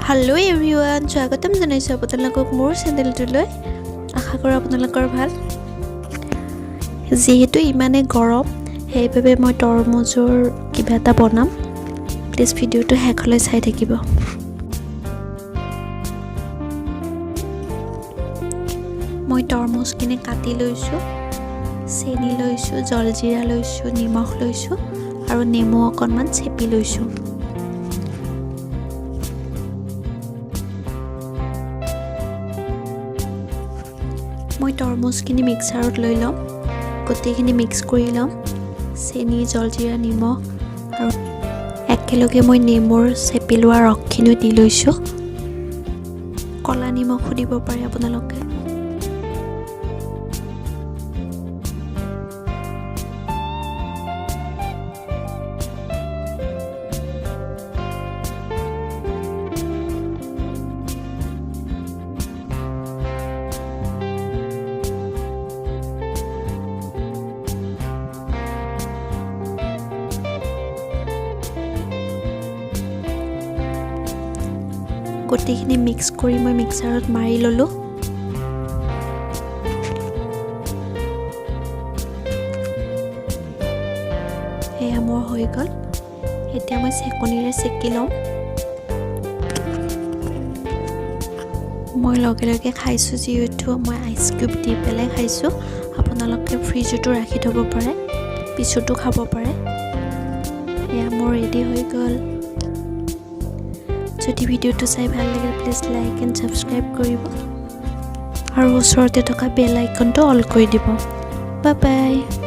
Hello' everyone, স্বাগতম জনাইছোঁ আপোনালোকক মোৰ চেনেলটোলৈ। আশা কৰোঁ আপোনালোকৰ ভাল। যিহেতু ইমানেই গৰম, সেইবাবে মই তৰমুজৰ কিবা এটা বনাম। প্লিজ ভিডিঅ'টো শেষলৈ চাই থাকিব। মই তৰমুজখিনি কাটি লৈছোঁ, চেনি লৈছোঁ, জলজিৰা লৈছোঁ, নিমখ লৈছোঁ আৰু নেমু অকণমান চেপি লৈছোঁ। মই তৰমুজখিনি মিক্সাৰত লৈ ল'ম, গোটেইখিনি মিক্স কৰি ল'ম, চেনি, জলজিৰা, নিমখ আৰু একেলগে মই নেমুৰ চেপি লোৱা ৰসখিনিও দি লৈছোঁ। ক'লা নিমখো দিব পাৰে আপোনালোকে। গোটেইখিনি মিক্স কৰি মই মিক্সাৰত মাৰি ল'লোঁ। সেয়া মোৰ হৈ গ'ল। এতিয়া মই চেকনিৰে চেকি ল'ম। মই লগে লগে খাইছোঁ, যিহেতু মই আইচ কিউব দি পেলাই খাইছোঁ। আপোনালোকে ফ্ৰিজতো ৰাখি থ'ব পাৰে, পিছতো খাব পাৰে। এয়া মোৰ ৰেডি হৈ গ'ল। যদি ভিডিঅ'টো চাই ভাল লাগিল, প্লিজ লাইক এণ্ড ছাবস্ক্ৰাইব কৰিব আৰু ওচৰতে থকা বেল আইকনটো অল কৰি দিব। Bye bye.